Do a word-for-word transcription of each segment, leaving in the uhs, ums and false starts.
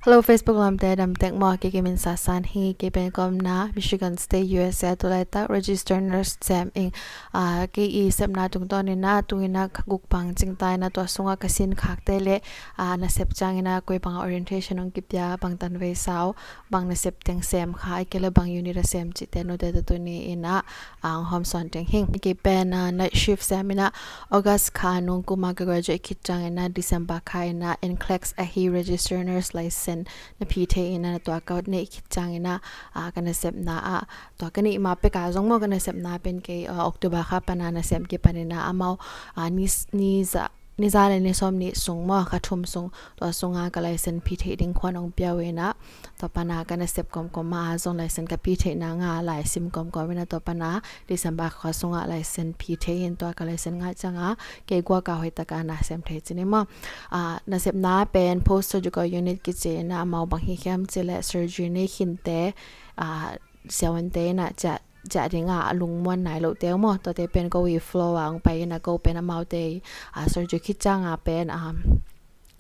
Hello Facebook lamte, damtek maw? Kei ka min Sasan hi. Kei pen ka omna Michigan State, U S A, tu laitak register nurse sem ing. Ah, kei i sepna tungtawn in ah, tu in ah ka guk pang cingta in ah, tua sungah ka sin khakte le, ah, nasep ciangin ah koi bang orientation hong kipia, bang tanvei sau, bang nasep teng sem kha, ahih kei leh bang unit a sem cihte note tuni in ah, ah, hong hawmsawn ding hi ing. Kei pen, ah, night shift sem in ah, August kha nung kum a ka graduate khit ciangin ah, December kha in ah NCLEX ahi, register nurse license na phi thei in ah, tua ka neih khit ciangin ah, ah, ka nasepna ah, tua ka neih ma pek a zong maw, ka nasepna pen kei, ah, October kha pan a nasem kipan in ah, amau, ah, ni, ni za, ni za le ni sawm nih sung maw, kha thum sung, tua sungah ka license phi theih ding khuan hong pia uh in ah, tua pan a ka nasep kawmkawm ah zong license ka phi theihna nga laisim kawmkawm in ah, tua pan a December kha sungah license phi thei in, tua ka license ngah ciangin kei guak a hoih takin na sem thei ci ni maw. Ah, nasepna pen post surgical unit kici in ah, amau bang hi hiam cih leh surgery nei khinte, ah, siavuante in ah ciah, ciah ding a lungmuan nai lote uh maw, tuate pen ko i flow a hong pai in ah, ko pen amaute, ah, surgery khit ciangin pen, ah,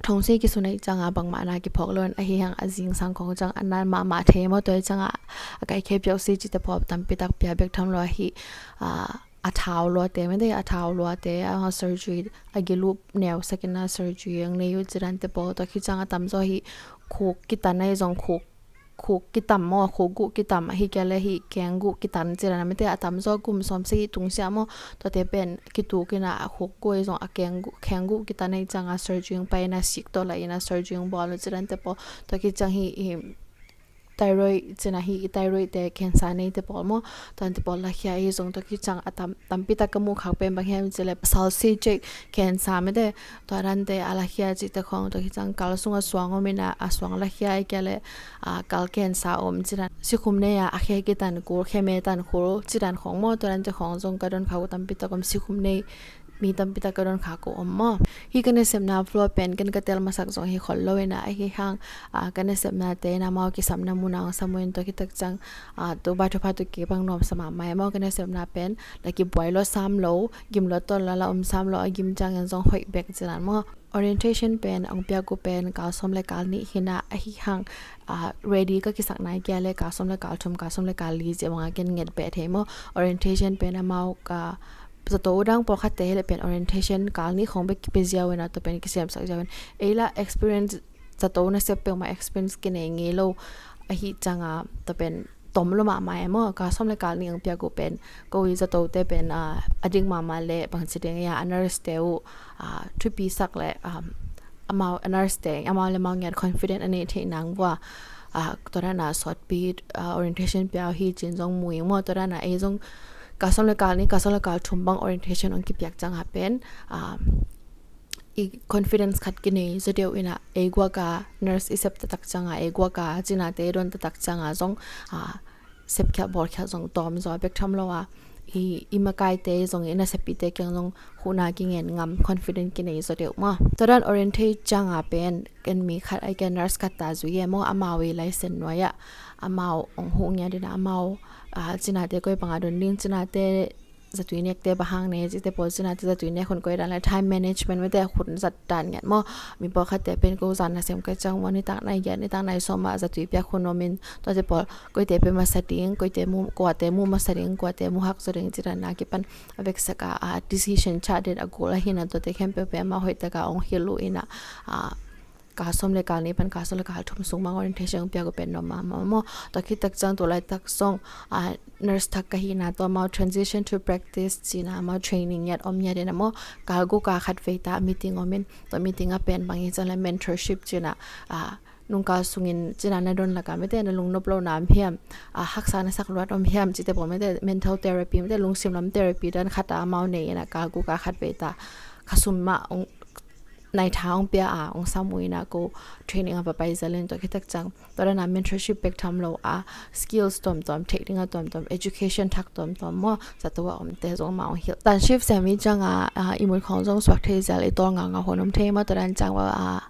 thong si kisu neih ciangin bangmah na kiphawk lo in, ahi hang a zingsang khong ciang a na mahmah thei maw, tua hi ciangin a kaikhia piau si cihte pawl tampi tak pia bek tham lo ahi, ah, a thau luate, mete a thau luate, ah, surgery a gilup neu sak in ah surgery hong nei uh ci dante pawl, tua khit ciang a tamzaw hi khuk kitan ahi zong khuk, khuk kitam maw, khuk guh kitam, ahih kei leh hih keng guh kitan ci dan a, mete a tamzaw kum sawm sagih tung sia maw, tuate pen kituk in ah, a khuk guh ahi zong a keng guh, keng guh kitan ahi ciangin surgery hong pai in ah sik tawh lah in ah surgery hong bawl uh ci dante pawl, tua khit ciang hih, hih thyroid ci in ah, hih thyroid te cancer neite pawl maw, tuate pawl lakhia ahi zong, tua khit ciang a tam, tampi tak ka muh khak pen bang hiam cih leh salsicate cancer, mete tua dante a lakhia cihte khong, tua khit ciang kal sungah suang om in ah, a suang lakhia, ahih kei leh, ah, kal cancer om ci dan, sikhum nei a, a khe kitan kul, khe me tan kul ci dan khong maw, tua dante khong zong ka don khak uh tampi tak om, sikhum nei mi tampi tak ka don khak uh om maw. Hih ka nasepna flow pen ken ka tel masak zong hi khol lo in ah, ahi hang, ah, ka nasepnate in ah amau kisamna mun ah hong sam uh in, tua khit tak ciang, ah, tu baithuapha tu kei bang nuamsa mahmah e maw, ka nasepna pen la kibuai lua sam lo, gim lua tawh la la om sam lo, a gim ciangin zong hoih bek ci dan maw. Orientation pen hong piak uh pen kal sawm le kal nih hi in ah, ahi hang, ah, ready ka kisak nai kei leh kal sawm le kal thum, kal sawm le kal li ci bang a ken nget beh thei maw. Orientation pen amau ka zato uh dang pawlkhatte hi leh pen orientation kal nih khong bek kipia ziau in ah, tua pen kisiamsak ziau in, ei lah experience, zato nasep peuhmah experience kinei ngei lo ahih ciangin, tua pen tom lua mahmah e maw. Kal sawm le kal nih hong piak uh pen, ko i zatote pen, ah, a dik mahmah leh bangci ding a, a nurse te uh, ah, thupi sak leh, um, amau a nurse te, amau le amau ngiat confident a nei theih nang vua, ah, tua dan a sawtpi, ah, orientation pia uh hi ci in zong mu ing maw. Tua dan a ei zong kal sawm le kal nih, kal sawm le kal thum bang orientation hong kipiak ciangin pen, ah, i confidence khat kinei zaw deuh in ah, ei guak a nurse i sep taktak ciangin, ei guak a cinate i don taktak ciangin zong, ah, sepkhiat bawlkhiat zong tawm zaw bek tham lo a, i, i makaite zong, i nasepite kiang zong huhna kingen ngam, confident kinei zaw deuh maw. Tua dan orientation ciangin pen ken mi khat, ahih kei leh nurse khat ta zui e maw, amau i license nuai ah amau hong huh ngiat in ah, amau, ah, cinate koi bang a don ding, cinate zatui nekte bang hang ne cihte pawl, cinate zatui nek hun koi dan le time management, mete hun zat dan ngiat maw. Mi pawlkhatte pen ko zan nasem ka ciang maw, nitak nai giat, nitak nai sawm ah zatui piak hun om in, tuate pawl koite pia masa ding, koite mu, kuate mu masa ding, kuate mu hak zaw ding ci dan a kipan a veksak a, ah, decision chat den a gol ahi in ah, tuate khempeuh pen amau hoih takin hong hilh uh in ah, ah, kal sawm le kal nih pan kal sawm le kal thum sung bang orientation piak uh pen nuam mahmah maw. Tua khit tak ciang tu laitak zong, ah, nurse thak ka hihna tawh amau transition to practice ci in ah amau training ngiat om ngiat in ah maw, kal guk a khatvei ta meeting om in, tua meeting ah pen bang hi ciang leh mentorship ci in ah, ah, nungkal sungin ci in ah na don lak a mete na lungnop lohna om hiam, ah, haksa na sak luat om hiam cihte pawl, mete mental therapy, mete lungsim lam therapy dan khat a amau nei in ah, kal guk a khatvei ta kha sum mah hong nai tha hong pia a hong sam uh in ah, ko training a va pai zel in, tua khit tak ciang tua dan a mentorship bek tham lo a, skills tuamtuam, theih ding a tuamtuam, education thak tuamtuam maw, zato a omte zong amau hong hilh. Tan shift sem i ciangin, ah, ihmut khawng zong suak thei zel, i tawl ngaungau hun om thei maw, tua dan ciang, ah,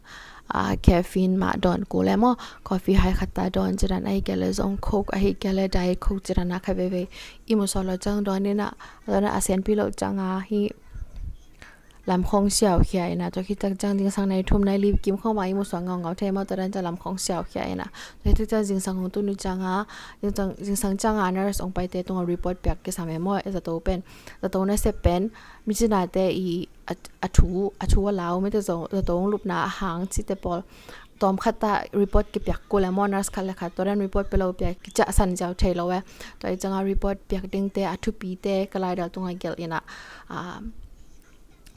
ah, caffeine mah dawn kul e maw, coffee hai khat ta dawn ci dan, ahih kei leh zong Coke, ahih kei leh Diet Coke ci dan a kha veivei ihmut sawt loh ciang dawn in ah, dawn a, a sianpi loh ciangin hih lamkhawng siaukhia ina, tua khit tak ciang zingsang nai thum nai li kim khawng bang i musuak ngaungau thei maw, tua dan ciang lamkhawng siaukhia ina, tua khit tak ciang zingsang hong tun uh cianga, zingsang, zingsang cianga nurse hong paite tungah report piak kisam e maw, e zato pen, zato nasep pen, mi cinate i a, a thu, a thu a lau, mite zato hong lupna a hang cite pawl tawmkhat ah report kipiak kul e maw, nurse khat le khat, tua dan report pia lo pia kiciahsan ziau thei lo e. Tua i cianga report piak dingte, a thupite ka laidal tungah gelh ina, ah,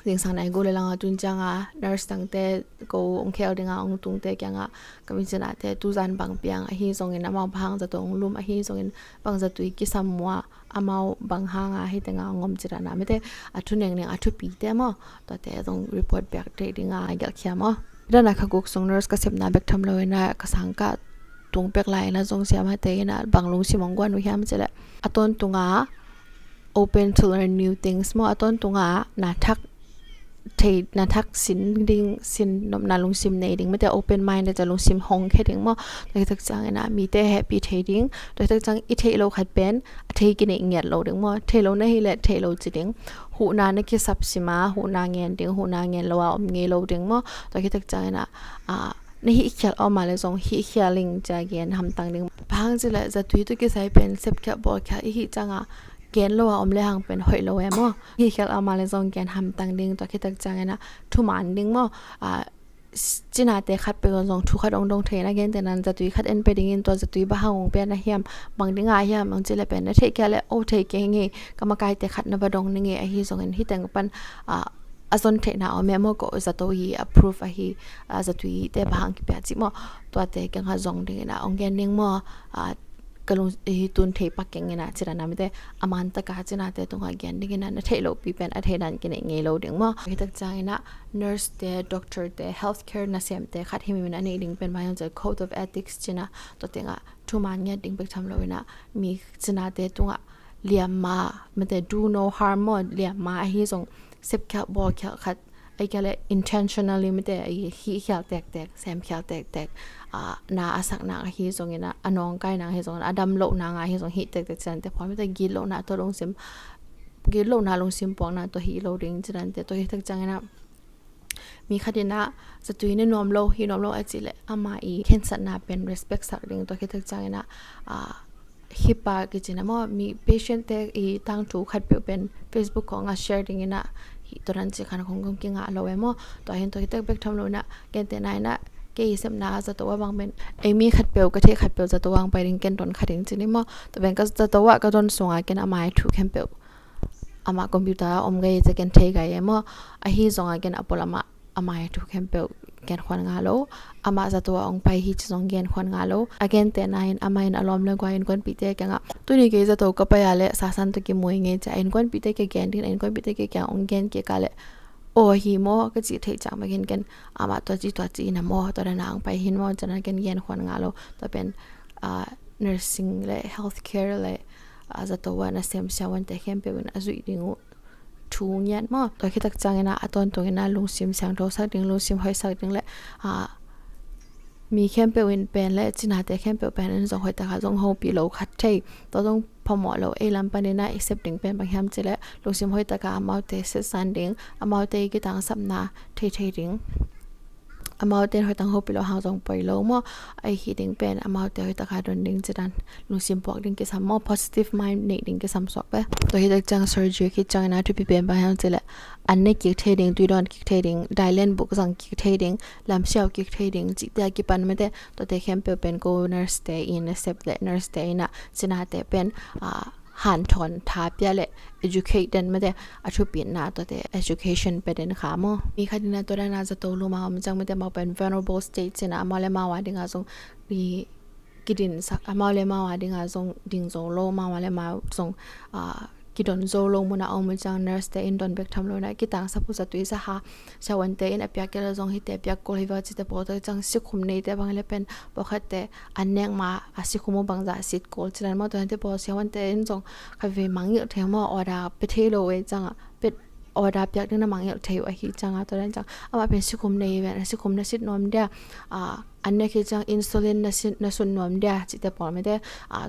zingsang nai guk le langa tun cianga nurse tangte ko hong khel dinga hong tungte kianga ka mi cinate tuzan bang piang ahi zongin amau bang hang zato hong lum ahi zongin bang zatui kisam mua amau bang hanga hitenga hong om ci dana mite a thu nengneng a thupite maw, tuate zong report piak thei dinga gelhkhia maw. Dana kha guk sung nurse ka sepna bek tham lo ina ka sangkah tung pek lai ina zong siamate ina bang lungsim hong guan uh hiam cileh a tawntunga open to learn new things maw, a tawntunga na thak thei, na thak sin ding, sin nopna lungsim nei ding, mite open mind le ca lungsim hong khe ding maw. Tua hi tak ciang ina mite hehpih thei ding, tua hi tak ciang i theih lo khat pen a thei kineih ngiat lo ding maw, thei lo na hi le thei lo ci ding, huhna na kisap sima huhna ngen ding, huhna ngen lo a om ngei lo ding maw. Tua hi tak ciang ina, ah, na hih khial a om a le zong hih khial ing cia gen hamtang ding. Bang hang cileh zatui tu kisai pen sepkhial bawlkhial i hih cianga gen lo a om le hang pen hoih lo e maw. Hih khial a om a le zong gen hamtang ding, tua khit tak ciang ina thuman ding maw. Ah, cinate khat peuh zong thu khat hong dong thei na, gentehna zatui khat en pe dingin tua zatui bang hang hong pian a hiam, bang dinga hiam hong cileh pen na theih kei a le, o thei kei ngei, ka makaite khat na va dong ni ngei ahi zongin hih teng pan, ah, a zon theihna om e maw, ko zato hi a proof ahi, ah, zatuite bang hang kipia cih maw, tuate kianga zong dingina hong gen ding maw, ah, ka lung hi tun thei pak keng ina ci dana mite a man taka cinate tungah gen dingina na theih lopi pen a thei dan kineih ngei lo ding maw. Hi tak ciang ina nurse te, doctor te, healthcare nasemte khat himhim ina a neih ding pen bang hiam cih code of ethics cina, tua tengah thuman ngiat ding bek tham lo ina mi cinate tungah liamma, mite do no harm maw, liamma ahi zong sepkhial bawlkhial khat, ai kia le intentionally mite i hih khial tektek, sem khial tektek, ah, na a sakna ahi zongin a, a nawngkaina ahi zongin a, a dam lohna nga ahi zong hih tektek cinate phuan mite gitlohna tua lungsim, gitlohna lungsim puakna tua hih lo ding cinate tua hi tak ciang ina mi khat ina zatui na nuam lo, hi nuam lo a cih le ama i khensatna pen respect sak ding, tua hi tak ciang ina, ah, hih pa kicina maw, mi patient te i tangthu khat peuh pen Facebook khong a share dingina hi tua dan ci khan khong kong kingah lo e maw. Tua hin tua hi tak bek tham lo ina, gentehna ina kei i sepna zato a bang pen ei mi khat peuh ka theih khat peuh zato a hong pai ding ken don kha ding cini maw. Tua pen ka zato a ka don sunga ken ama i thu khempeuh ama computer a om gai cia ken thei gai e maw. Ahi zonga ken a pualam ah ama i thu khempeuh gen khuan nga lo. Amah zato a hong pai hi ci zong gen khuan nga lo. A gentehna in amah in a lawm le guai innkuanpihte kiangah tuni kei zato ka pai a le sasan tawh kimu ing e ci a innkuanpihte kia gen ding, a innkuanpihte kia kiang hong gen kik a le aw hi maw ka cih theih ciang bek in ken amah tua ci tua ci ina maw, tua dana hong pai hi maw ci dana ken gen khuan nga lo. Tua pen, ah, nursing le healthcare le, ah, zato a nasem siavuante khempeuh in a zuih ding uh thu ngiat maw. Tua khit tak ciang ina a tawntung ina lungsim siangtho sak ding, lungsim hoih sak ding le, ah, mi khempeuh in pen le cinate khempeuh pen in zong hoih taka zong hopih lo khat thei. Tua zong phamawh lo ei lam pan ina i sep ding pen bang hiam cih le lungsim hoih taka amaute setsan ding, amaute i kitangsapna thei thei ding. Amaute in hoih tang hopih lo hang zong poi lo maw. Ahi ding pen amaute hoih taka don ding ci dan lungsim puak ding kisam maw, positive mind neih ding kisam suak ve. Tua hi tak ciang surgery khit ciang ina thupi pen bang hiam cih le an ne kik thei ding, tui dawn kik thei ding, dailen buk zang kik thei ding, lamsiau kik thei ding cihte a kipan mite, tuate khempeuh pen ko nurse te in, nasep le nurse te ina cinate pen, ah, hanthawn tha pia le educate den mite, a thupitna tuate education pia den kha maw. Mi khat ina tua dana zato luma om ciang mite amau pen vulnerable state cina amau le amau a dinga zong i kidinsak, amau le amau a dinga zong ding zo lo, amau le amau zong, ah, kidon zo lo muna om uh ciang nurse te in don bek tham lo ina kitangsap uh zatui zaha siavuante in a piak kei le zong hite piak kul hi va cite pawl tak ciang sikhum neite bang le pen pawlkhatte an nek ma a sikhum uh bangzah sit kul ci dan maw. Tua hinte pawl siavuante in zong khatvei mangngilh thei maw, order pe thei lo e cianga, pe order piak ding na mangngilh thei uh ahi cianga, tua dan ciang amah pen sikhum nei ven a sikhum na sit nuam dia, ah, An nek hi ciang insulin na sun nuam dia cihte pawl mite,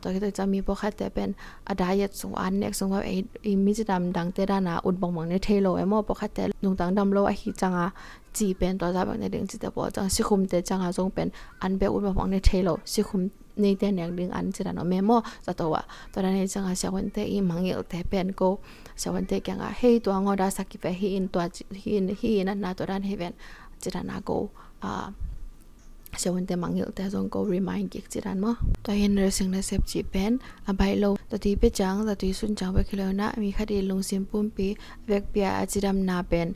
tua khit ciang mi pawlkhatte pen a diet sung, an nek sung, ei mi cidam dangte dana ut bangbang ne thei lo e maw, pawlkhatte lungtang dam lo ahi cianga ci pen tua zah bek ne ding cihte pawl ciang, sikhumte cianga zong pen an bek ut bangbang ne thei lo, sikhum neite nek ding an cidan om e maw, zato ah. Tua dan hi cianga siavuante i mangngilhte pen ko, siavuante kianga hei tua ngawda sak kive hi in, tua hi in, hi in, an na tua dan hi ven cidana ko, siavuante mangngilhte zong ko remind kik cidan maw. Tua hi nursing nasep cih pen a baih lo, zatui pia ciang, zatui sun ciang bek hi lo na, mi khat i lungsim pumpi a vekpi a cidamna pen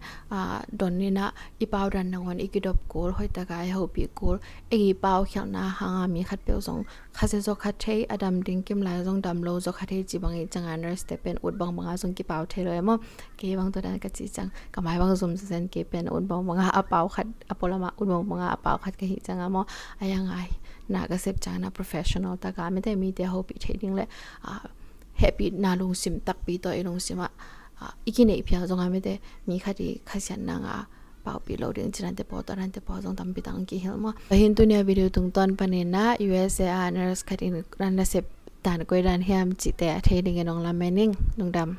don ina i pau dan nangawn i kidop kul, hoihtaka i hopih kul, ei i pau khialhna hanga mi khat peuh zong khasia zaw kha thei, a dam ding kim lai zong dam lo zaw kha thei ci bang i cianga nurse te pen ut bangbanga zong kipau thei lo e maw. Kei bang tua dan ka ci ciang ka mai bang zum zazen, kei pen ut bangbanga a pau khat, a pualama ut bangbanga a pau khat ka hi cianga maw. A yang ai na ka sep ciang na professional taka mite, mite hopih thei ding le hehpihna lungsim takpi tawh i lungsimah i kineih phial zonga mite mi khat i khasiatna nga paupih lo ding cidante pawl, tua dante pawl zong tampi tak ang kihilh maw. Tua hin tunia video tungtawn panin na U S A a nurse khat in ran nasep dan koi dan hiam cihte a thei dingin ong lamen ing. Lungdam.